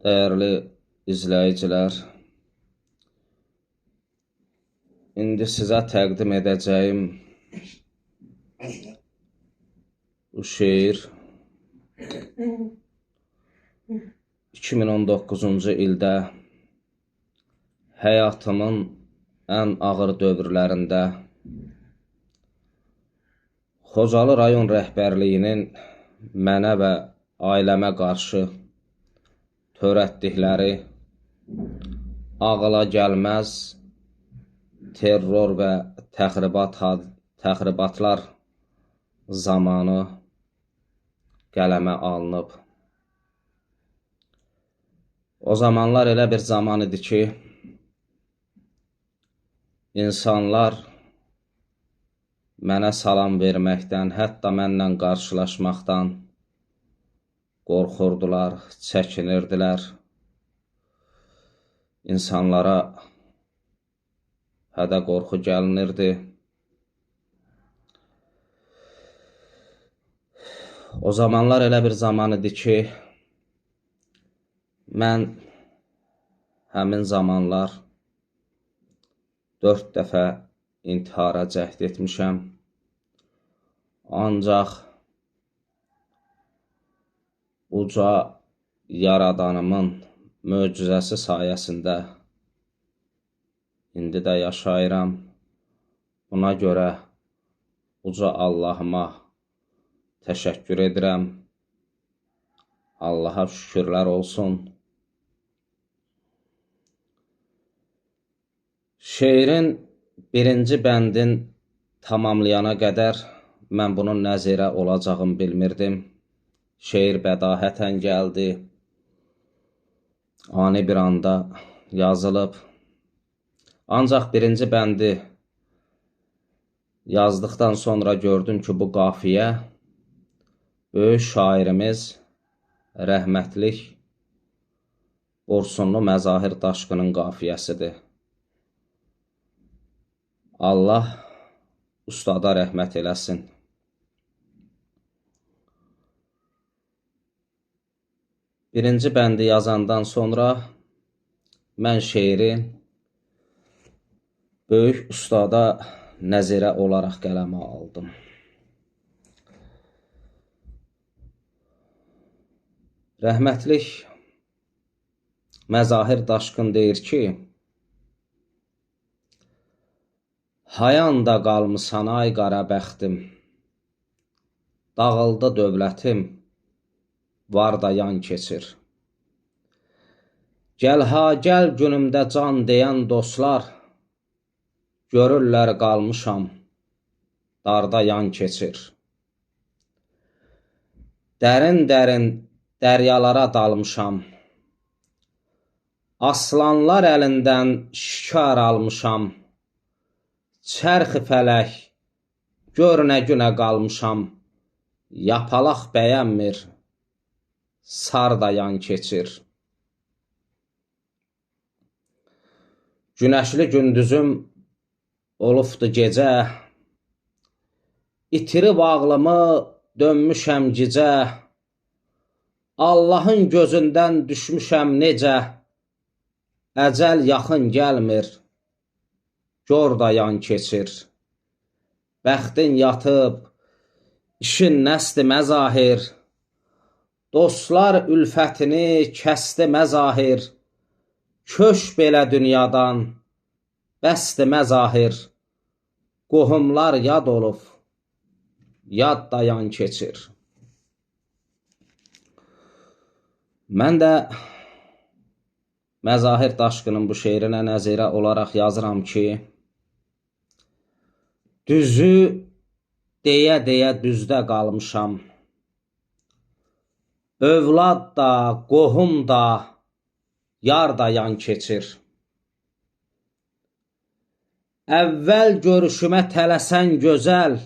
Dəyərli izləyicilər, indi sizə təqdim edəcəyim bu şeir 2019-cu ildə həyatımın ən ağır dövrlərində Xocalı rayon rəhbərliyinin mənə və ailəmə qarşı törətdikləri ağıla gəlməz terror və təxribatlar zamanı qələmə alınıb. O zamanlar elə bir zaman idi ki, insanlar mənə salam verməkdən, hətta mənlə qarşılaşmaqdan qorxurdular, çəkinirdilər. İnsanlara hədə qorxu gəlinirdi. O zamanlar elə bir zaman idi ki, mən həmin zamanlar 4 dəfə intihara cəhd etmişəm. Ancaq uca Yaradanımın möcüzəsi sayəsində indi də yaşayıram. Buna görə uca Allahıma təşəkkür edirəm. Allaha şükürlər olsun. Şeirin birinci bəndin tamamlayana qədər mən bunun nəzirə olacağını bilmirdim. Şeir bədahətən gəldi. Ani bir anda yazılıb. Ancaq birinci bəndi yazdıqdan sonra gördüm ki, bu qafiyə böyük şairimiz rəhmətlik Borsunlu Məzahir Daşqının qafiyəsidir. Allah ustada rəhmət eləsin. Birinci bəndi yazandan sonra mən şeiri böyük ustada nəzirə olaraq qələmə aldım. Rəhmətlik Məzahir Daşqın deyir ki, hayanda qalmısan ay qara bəxtim, dağıldı dövlətim, var da yan keçir. Gəl ha gəl günümdə can deyən dostlar, görürlər qalmışam, darda yan keçir. Dərin-dərin dəryalara dalmışam, aslanlar əlindən şikar almışam, çərx-i fələk, gör nə günə qalmışam, yapalaq bəyənmir, sar da yan keçir. Günəşli gündüzüm olubdu gecə, itirib ağlımı dönmüşəm gicə, Allahın gözündən düşmüşəm necə, əcəl yaxın gəlmir, gor da yan keçir. Bəxtin yatıb, işin nəsdi məzahir, dostlar ülfətini kəsdi məzahir, köş belə dünyadan, bəsdi məzahir, qohumlar yad olub, yad da yan keçir. Mən də Məzahir Daşqının bu şeirinə nəzirə olaraq yazıram ki, düzü deyə-deyə düzdə qalmışam. Övlad da, qohum da, yar da yan keçir. Əvvəl görüşümə tələsən gözəl,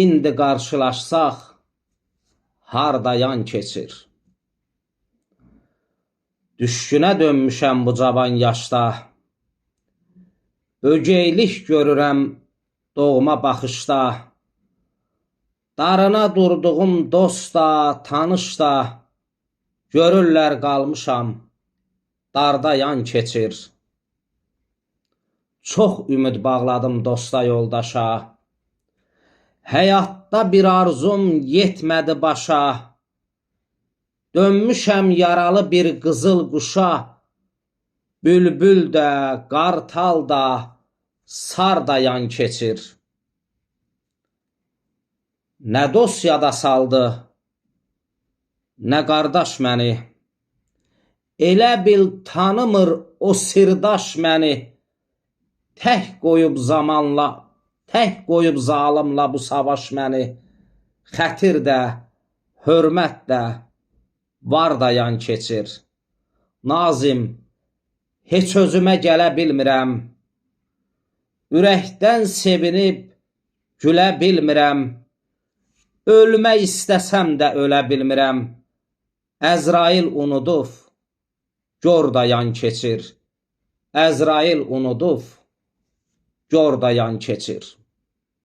indi qarşılaşsaq, harda yan keçir. Düşkünə dönmüşəm bu cavan yaşda, ögeylik görürəm doğma baxışda, darına durduğum dost da, tanış da, Görürlər qalmışam, darda yan keçir. Çox ümid bağladım dosta, yoldaşa. Həyatda bir arzum yetmədi başa. Dönmüşəm yaralı bir qızıl quşa. Bülbül də, qartal da, sar da yan keçir. Nə dost yada saldı, nə qardaş məni. Elə bil tanımır o sirdaş məni. Tək qoyub zamanla, tək qoyub zalımla bu savaş məni. Xətir də, hörmət də, var da yan keçir. Nazim, heç özümə gələ bilmirəm. Ürəkdən sevinib gülə bilmirəm. Ölmək istəsəm də ölə bilmirəm. Əzrail unudub, gor da yan keçir. Əzrail unudub, gor da yan keçir.